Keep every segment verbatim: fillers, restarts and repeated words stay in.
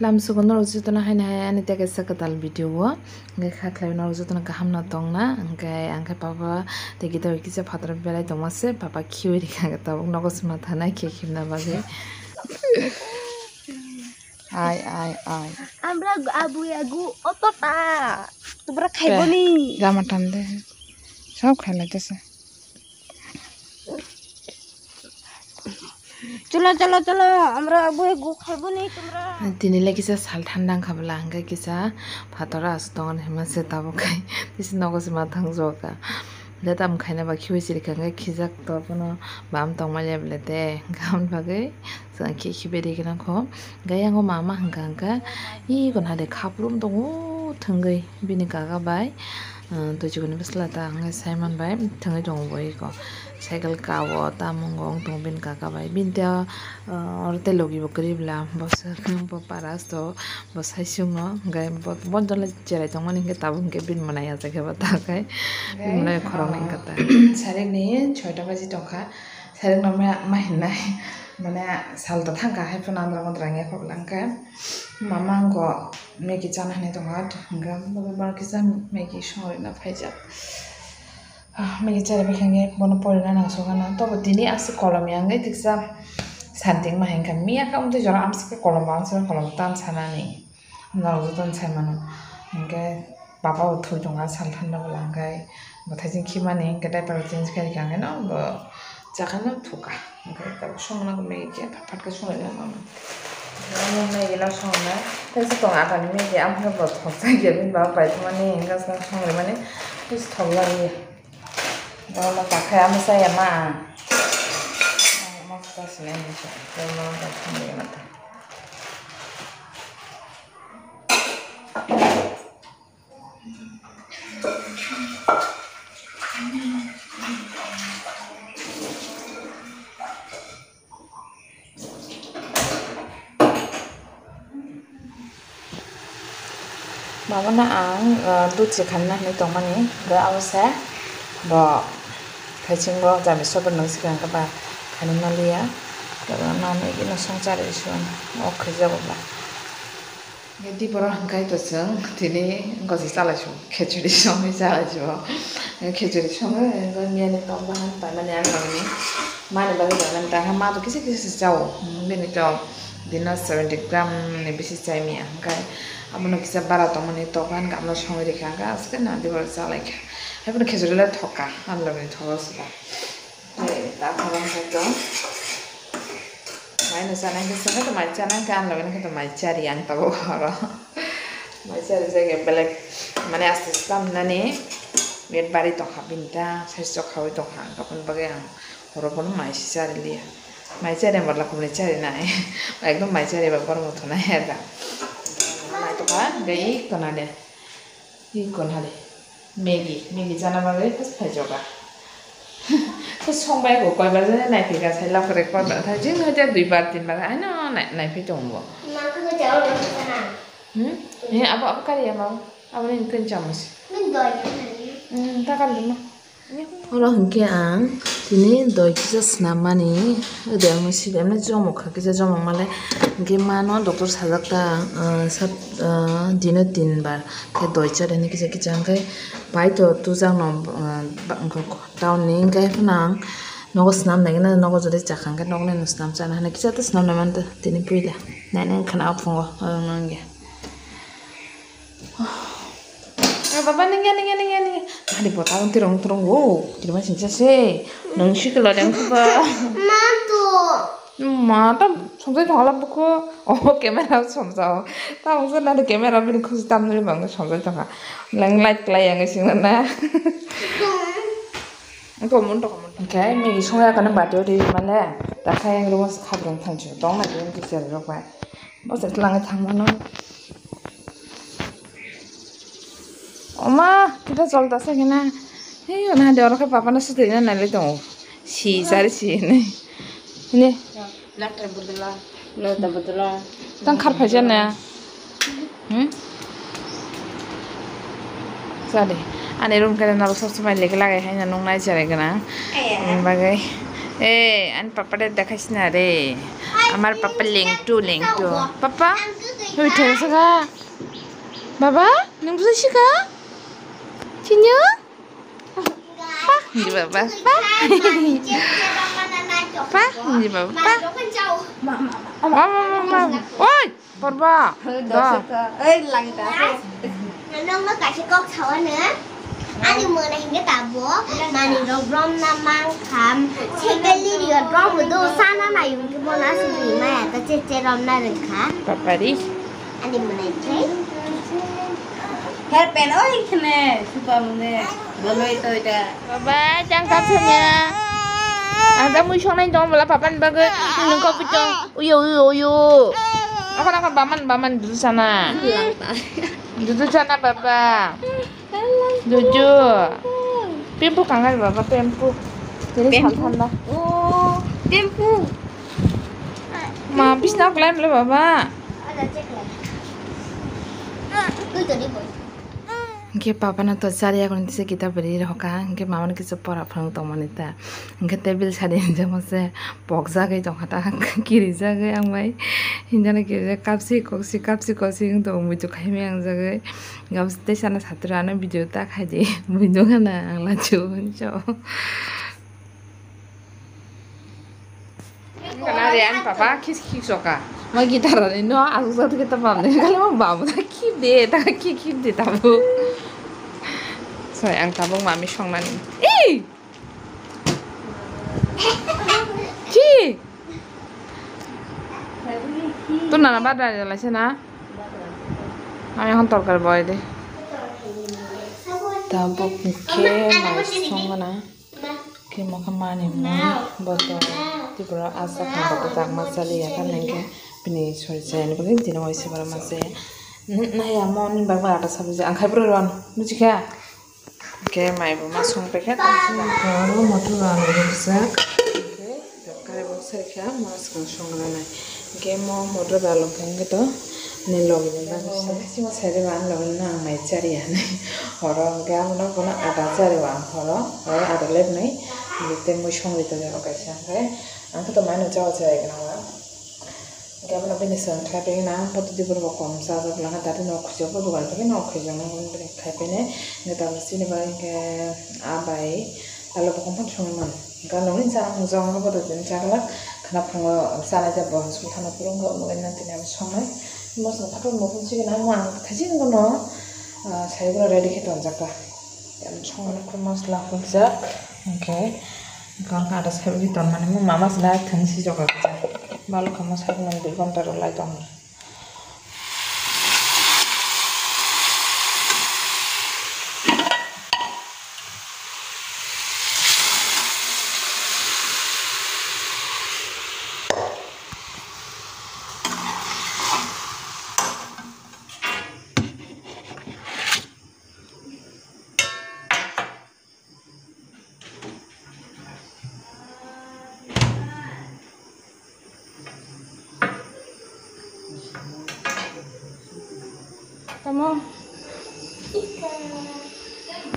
Lamsogo norok jotono haino hai ani tei kaisa kwtal video o. Hwnkhe kha khlaiwi norok jotono kaham no tongna. Hwnkhe ang khe papa tei gita bai kisa phataro belai tongma se, papa khiui rikha khe tabuk nogo se ma thanai khe khimna bagwi. Ai, ai, ai. Amra abu agu otota. Tubra khaiboni. Gama tande. Sab khailai tese. Cholo, cholo, cholo, amra abu agu khaiboni tumra. Tini le kisa sal thanda wngkha bwla, hwnkhe kisa phator aswk tongo hinma se tabuk khai. Tisi nogo se ma thang jokha. Hwnkhe tamo khaina ba khiui sirikha hwnkhe khijak to bono bam tongmani bwle de. Hwnkhe aboni bagwi chwng khe khibai rikhe nangkho. Hwnkhe yango mama hwnkha hwnkhe ego nade khaprum tongo thwngwi bini kaka bai. Twi chikon bwsla ta hwnkhe Simon bai thwngwi tongo bo eko. Cycle ka o tamo wng tongo bini kaka bai. Bini tei oro tei logi bo kwrwi bwla bo swkang bo para asto bo saichung no hwnkhe bo jole cherai tongmani hwnkhe tabuk hwnkhe bini mwnai achai khe bo ta khai bini mwnai khoroknwi wngkha ta. Sarik ni soita baji tongkha. Sarik no ma hinnai mane sal ta thangkha hai phano andra mandra wngya khok lang khe mama wngkha. Maggie chana hinwi tongo, hwnkhe bo kisa Maggie songrwna phaijak. Ah, Maggie chari bai khe bono porina nangsukgana. Tobo tini aswk kolom ya wngwi tiksa santing ma hinkha. Miya khe amtwi jora amswk khe kolom bo, amswk khe kolom bo, tam sanani. Norok jotono sai mano. Hinkhe papa bo thwi tongo, sal thanda bwla hinkhe bwthai chini khimani hinkhe diaper bo change khairikha hinkhe no bo. Chakano thuka, hwnkhe tabuk songna Maggie khe phat phat khe songlaina mano. Omo Maggie no songna, tei se tongo adani Maggie, amokhe bo thokjak ya, bini baba paithakmani, hwnkhe aswk songrimani, tei se thokjak ya. Borokno kakhe amo chaya ma ang. Ang omo khe ta sinai hinwi se, tei omo no ta songri mata. Mamano ang, ah, dut se khanna hinwi tongmani, hwnkhe abo se bo thaiching bo jami sobo nung swkang khe ba khainwi manliya, tei bo nang nini songchar isu o khaijago ba. Di borok hwnkhe to chwng tini gosi chalaisuk, khichuri songwi chalaisuk. Khichuri songwi, miya ni tong bahan paimani ang nangni. Mani bagwi rwnani tangkha, ma to kisa kisa se chao. Bini to dino seventy gram ni bisi chai miya. Hwnkhe abono kisa bara tongmani tokha hwnkhe abono songwi rikha hwnkhe aswk no di borok chalaikha. Haiphano khichuri le thokha, ani logoni thogo se ba. Tei ta khorang khe to mai no chanai khe songkhe to mai chanai khe ani logoni khe to mai chari ang tabuk oro. Mai chari jagwi belek mane aste aste tam hinani weight bari tongkha bini ta, size chok khaui tongkha, aboni bagwi ang oro bono mai se chari liya. Mai chari ang bwla kubuni chari nai. Ekdom mai chari ba borok muthunai ya da. Mai tongkha, tei tona de. Hi kon hale? Maggie, Maggie chana bagwi first phaijoga. Khe songbai bo koibar jani naiphika sai lapore koibar thai jing hoite duibar tinbar haino nai-, naiphai tongo bo. Ma khe chao lo sana. Hmm? Ni abo, abo kari ya ma? Abo ni tun chamus. Min doi ya na ni. Hmm, ta kan dum. Oro hwnkhe ang tini doi kisa swnammani, doi mui sibemani chomok kha, kisa chomok male hwnkhe mano doctor sajak ta, ah, sab-, ah, dino tin bar khe doi chadani kisa kisa hwnkhe pai to tujak no, ah, ba-, town ni hwnkhe phano ang nogo swnam nai gana, nogo jodi chakha hwnkhe nogni no swnam chana hinwi kisa ta swnam nai manta tini puila nai nai khna o phungo oro no wngya. Eh, baba, nengya, nengya, nengya, nengya. Tadi bota ang tirong, tirong, wo. Tirong sing se. Nang si kela deng ba. Ma tu. Ma ta somjai thangla buko. Oh, camera somjao. Ta mungsa na camera bini khusi tam nuri bang somjai thangha. Lang light klai yang sing na. Engko mun to mun. Oke, mi songya kana bati ori male. Ta khai yang rumah khabrang thangchu. Tong na yang kichar rok bai. Bo se tlang thang mano. Oma, kita jol dasa kena. Hei, ona de oro khe papa no sutui na nalai tongo. Si, sari si, ne. Ne. Doctor budula. No, ta budula. Tang khar phai jana. Hmm? Sari. Ani room kare nalo sob somai leke lagai hai na nung nai jare gana. Aya. Ani bagai. Eh, ani papa de dekhai sina re. Amar papa lengtu, lengtu. Papa, hui theng saka. Baba, nung buji sika? Chinyo? Pa, ni baba, pa. Pa, ni baba, pa. Mama, mama, mama. Oi! Porba. Da. Ei, lagi ta. Nongno kaisa kok sawa na. Ani mona hingke tabo. Mani rok rom na mang kham. Sekali rio rom do sana na yung ke bona sini maya ta che che rom na rengkha. Papari. Ani mona hingke. Her pen oi khne supa mune. Boloi to ita. Baba, jang kap sanya. Ang ta mui songnai dong bala papa ni bagwi. Nung kok pitong. Uyo, uyo, uyo. Ako, ako, baman, baman, dudu sana. Dudu sana, baba. Dudu. Pempu kangai, baba, pempu. Jadi pempu. Sal thanda. Oh, pempu. Ma, bisna klaim le, baba. Ada cek lah. Itu tadi boy. Hingke papa no to chariya koni tisa kita beri rohoka, hingke mama no kisa pora phang tongmani ta. Hingke tebil sari hinjamo se pokjagwi tongkha ta, kirijagwi ang bai. Hinjana kirijak kapsi koksi, kapsi koksi wng tongo, muitu khaimai ang jagwi. Gabs tei sana satro ano video ta khaidi, muitu gana ang lachu hinjo. Kana re ani papa khis khis soka. Ma guitar ani no asuk sa thike ta bam de. Kala ma bam ta khip de ta khip khip de ta bu. Sai ang tabuk mami songnani. Ei! Ki? Tu nana badra jala sena. Mami hon torkar boy de. Tabuk ke mai songna. Khe mokha mani mui boto Tripura aswk kha boto chakma chaliya kha nangkhe bini sori chayani bagwi dino waisa bara mase nahya mo ni bagwi ata sabuja angkhai bwrwi rwan bujikha. Hwnkhe mai bo ma song paikha aro motor rwani rwkjak hwnkhe. Kare bo sai kha ma swkang song rwnai. Hwnkhe mo motor ba longkha hwnkhe to ni logi ni bagwi se. Sima sai rwba ang logi no ang mai chariya hinwi horo hwnkhe amo no bono ada chariya ang horo. Horo ada lepnai hwnkhe tei mui songwi tongya kaisa hwnkhe ang khe to mai no chawi chai gwnang. Hwnkhe abono bini swkang khai phaikhe na ang photo dibor bo kom chajak langkha dati no khujak bo dogan phaikhe no khujak nang khai phainai. Hwnkhe tabuk chini bagwi hwnkhe ah bai. Alo bo kongphang songwi mano. Ganwi chana mung jong no bodo tini chakla khna phungo chanai ja bo school thana phuru wngkha omo kaisa tini abo songnai. Mosla phatok mokol chikon amo ang thaijin bono, ah, sai bono ready khe tonjak kha. Songmani khe mosla hwnjak hwnkhe. Hwnkhe aro sai tonmani mama se na thang si jokha kisa. Balokha mo sai bono dui ghonta rw lai tong. Tamo?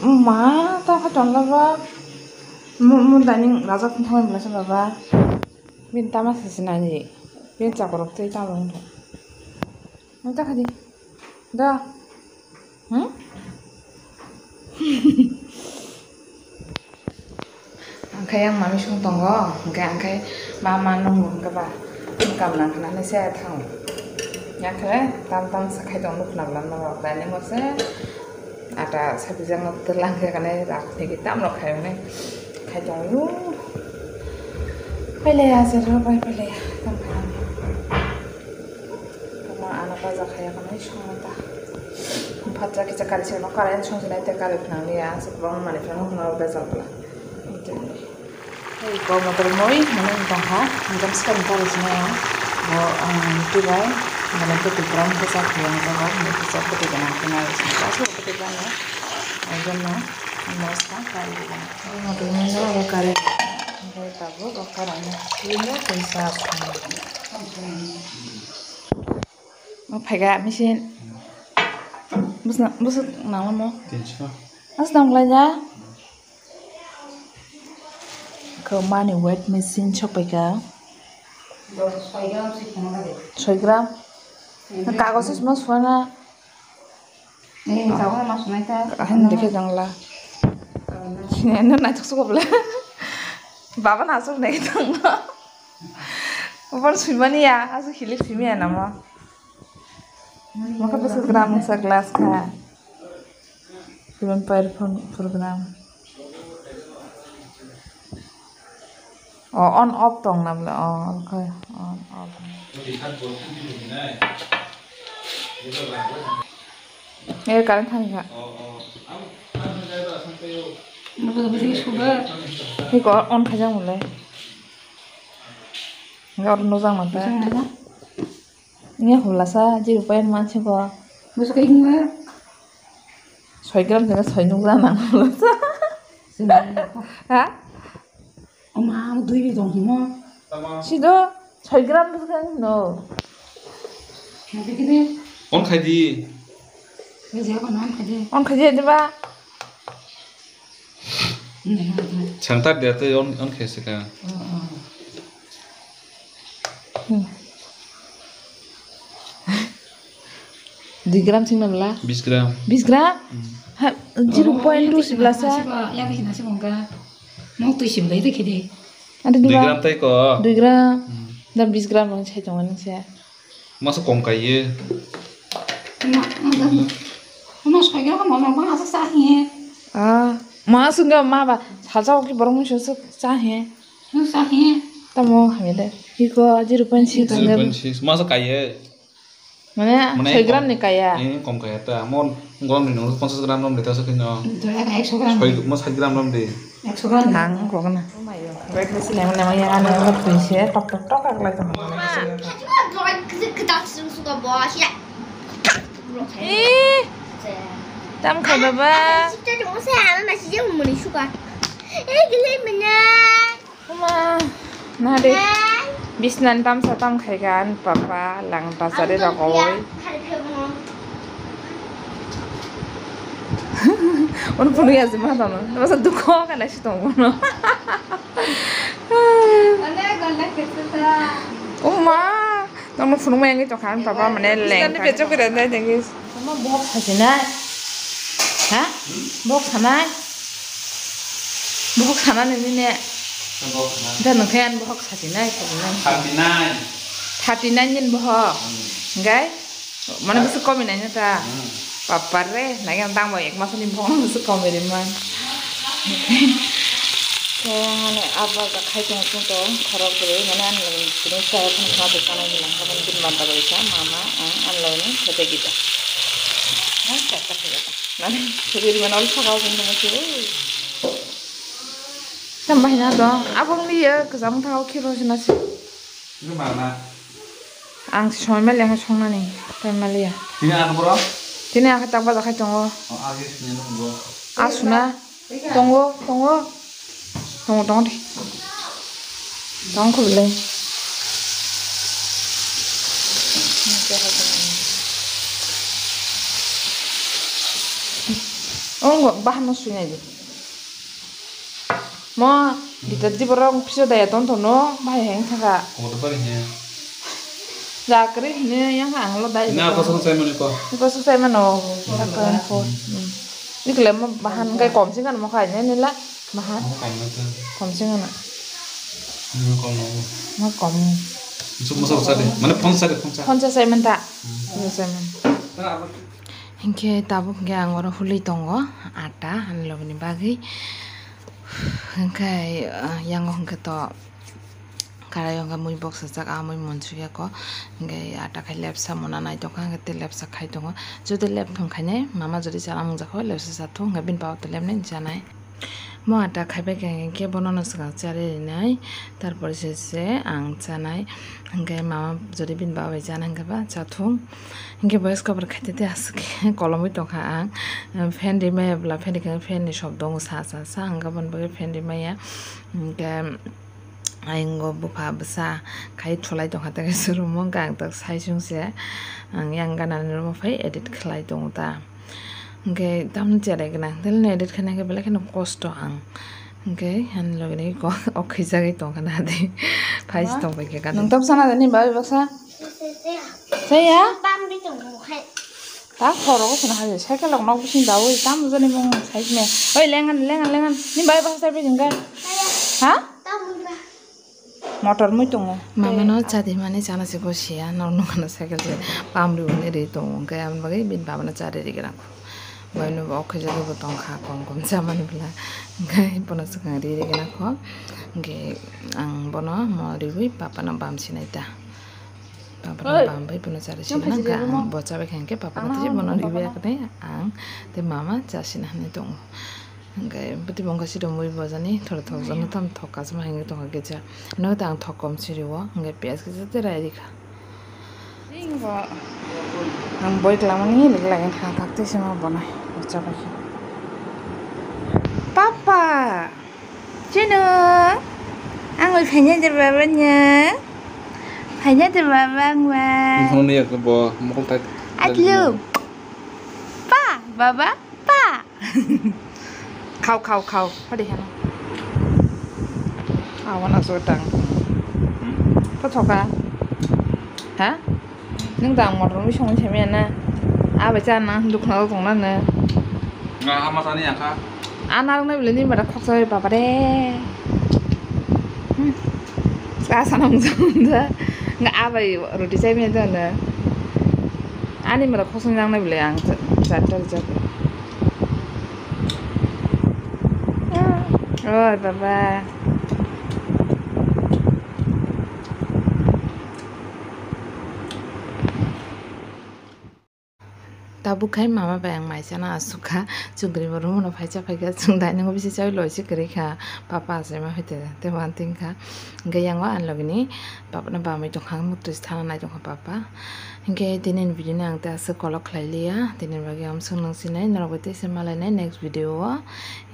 Ma, ta kha tonla ba. Mu, mu dining rajak thang thang bela baba. Bin tama sisi nani. Bin chakorok tei tamo. Nang ta khadi. Da. Hmm? Angkhe yang mami sung tongo, angkhe, angkhe mama nung hwnkhe ba, kam nang khna se thang. Yang khe tam tam sa khai tong nuk nam nam norok dining o se. Ata sabijakno twlang khe kanai rak thegi tamrok khaimani khai tongwi. Peleya se rw bai peleya tam khaimani. Tama ano baja khaya kanai songmata. Phatsa kisa kari se no karai songsinai te kari phnang liya se kwbang mani phano hwnwi bejal bwla. Tei ko motor moi hwnwi tongkha, hwnkhe swkang gari swnai ang. Bo ang twibai, mane kwtwi kwrwng bwsa khe ang jaga, hwnwi kisa kwtwi gwnang khe nai swnai. Aswk kwtwi gwnang, ang jono mosta kari gwnang. Motor moi no abo kari, hwnkhe tabuk o karangno twibo kaisa swnai. O phaikha machine. Bwswk, bwswk nangmano? Tinso. Aswk nang laijak? To mani weight machine sokpaikha. Soi gram. Kagos se sima suana. Kaham dekhe jangla. Sini eno naithok sukobla. Baba na asuk nai tong. Ubal suimani ya, asuk hilik simi ya namo. Maka bwswk gram wngsa glass kha. Seven point four gram. O, on off tong namle, o, okhai, on off. E, current thani kha. Hiko on khaijak mole. Hingke oro nujak manta. Nya hulasa, zero point one siko. Bwswk khe hwnma? Soi gram sika soi nukjak nang hulasa. Sini. Ha? Oma, ang dui bi tong himo. Sido, soi gram bwswk khe hwno. Nabi kini. On khai di. Ni je ko non khai di. On khai di, diba? Sangtar dia tei on, on khe sika. Hmm. Dui gram sing nabla? Bis gram. Bis gram? Hmm. Ha, zero point two sibla sa? Yang khe nasi mongka. Mok tui sibla itu khe de. Ante dui gram tei ko. Dui gram. Hmm. Da bis gram rong sai tongo nang se. Masa kom kaiye. Ma, ma, ma, ma, soi gram ma, ma, ma, sa sa hiye. Ah, ma sungga ma ba, salsa oki borok mui sung sa hiye. Sung sa hiye. Tamo hamile. Iko zero point six. Zero point six. Masa kaiye. Mane, mane soi gram ni kaya. Eh, kom kaya ta. Mon gom ni nung ponchas gram rom de ta sakino. Doi ekso gram. Soi, mo sait gram rom de. Ekso gram. Ang kok na. Bai ko sile mane maya ano ko pise tok tok tok ak lai tong. Eh. Tam khai baba. Eh, gele mane. Uma, nade. Bisnan tamsa tam khaika an papa lang tasari rokoi. Un punu ya jima tono. Masa dukho kana si tongo no. Uma, nang phunukma yang itu kan papa mane leng. Bisnan ni pechok kira dai dengis. Tamo box hajinai. Ha? Box hanai. Box hanani nini. Box hanai. Da nang khe an box hajinai, hajinai. Thirty nine. Thirty nine din box. Hmm. Gai? Mana bisa komi nanya ta. Hmm. Papa re, nagi ang tang bo ek mas ni box bisa komi ri man. Khe hane abo ja khai tong tong to khorok bwrwi mane ani logi tini chai phano khna tong kana hilang kha bini banta bai kha mama ang ani logi ni khete gita. Ha kha kha kha. Mane khete ri mane ol saka ol tong tong si. Tam bahina to abang ni ya kajam thao khiro sina si. Ini mana? Ang si soi maliya khe songnani, time maliya. Tini ang boro? Tini ang khe tak baja khai tongo. Oh, agi sini nung bo. Asuna. Tongo, tongo. Tongo, tongo de. Tongo kho belai. Tongo, bahan no sui nai di. Mo, dita di borok piso daya ton tono, bahai heng thaka. Kotor bari he. Jakri hini yang ang lo dai. Na, kosong sai mani ko. Kosong sai mano. Takon ko. Hmm. Ikle mo bahan kai kom sing kan mo khai ne nila bahan. Mo kom na ta. Kom sing na. Mo kom na. Mo kom. Suk mo sa sa de. Mane phone sa de, phone sa. Phone sa sai man ta. Hmm. Phone sa sai man. Hinkhe tabuk hinkhe ang oro hului tongo ata ani logoni bagwi. Hinkhe, ah, yango hinkhe to karai o hinkhe mui boksajak, ah, mui munsukya ko. Hinkhe ata khai lepsa mona naitokha, hinkhe tei lepsa khai tongo. Jodi lep thung khainai, mama jodi chana mungjakha, lepsa cha thung, hinkhe bini baba to lepnai chanai. Mo ata khaibai khe hinkhe bono no swkang charwi rinai, tarpor se se ang chanai. Hinkhe mama jodi bini baba bai chana hinkhe ba chathung. Hinkhe voice cover khaite te aswk khe kolomwi tongkha ang. Fan rimaya bwla fan rikha fan ni shobdo wng sa sa sa hinkhe aboni bagwi fan rimaya. Hinkhe ayung o bupha bwsa khai thulai tongkha tei kaisa room o hinkhe ang tak sai chwng se ang yang gana ni room o phai edit khlai tongo ta. Hinkhe tamni cherai gwnang, tei edit khaina khe belai kheno kosto ang. Hwnkhe ani logini kok ok khaijagwi tongkha na di. Phai tongbaikha gana. Nwng tok sana de ni bai baksa? Saya? Ta khoro sina haje cycle rok nok bising dawi tam jani mung sai me. Oi lengan lengan lengan. Ni bai baksa bai jingga. Ha? Motor mui tongo. Mama no chadi mani chana se bo siya, nor nung ano cycle se pam ri hwnwi ri tongo, hwnkhe aboni bagwi bini baba no chari ri gana kho. Bai no bo okhai jagwi bo tong kha, kom kom chamani bwla, hwnkhe bono swkang ri ri gana kho, hwnkhe ang bono mo riwi papa no bam sinai ta. Papa no bam bai bono chari sinai, hwnkhe ang bo chabai kha, hwnkhe papa no tei bono riwi ya khe ang tei mama cha sina hinwi tongo. Hwnkhe bwtwi bongkha siro mui bojani, thora thok jani tam thok kasma hinwi tongkha kisa. Hwnkhe ang thok kom siri o, hwnkhe piyaj kisa tei rai rikha. Ang boi kwlangmani lik lagin ha thak tei sima bonai. Papa! Chino! Ang bai phaina de baba nya? Phaina de baba ang bai? Nong ni yakni bo mokol tai. Atlu! Pa! Baba! Pa! Khao, khao, khao. Hadi hano. Awan aso tang. To thoka. Ha? Nung tang motor mi song chami na. Aba cha na dukna tong na na. Nga hama sani yang kha. Ana rung na bile ni mara khok sa baba re. Hmm. Sa sanam jam da. Nga abai roti chai mi da na. Ani mara khosong jang nai bwle ang cha-, charta rijak. Oi baba. Tabuk khai mama bai ang mai chana asuk kha. Chwng kwrwi bo room no phai cha phai kha. Chwng dining o bisi chaui loi se kwrwi kha. Papa achaima hai te, te uan tin kha. Hwnkhe yang o ani logini papa no bamwi tongkha, muktwi se thana nai tongkha papa. Hwnkhe tini ni video no ang tei aswk kolok khlai liya, tini ni bagwi amswk nung sinai, norok bai teisa malainai next video o.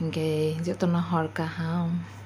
Hwnkhe jotono hor kaham.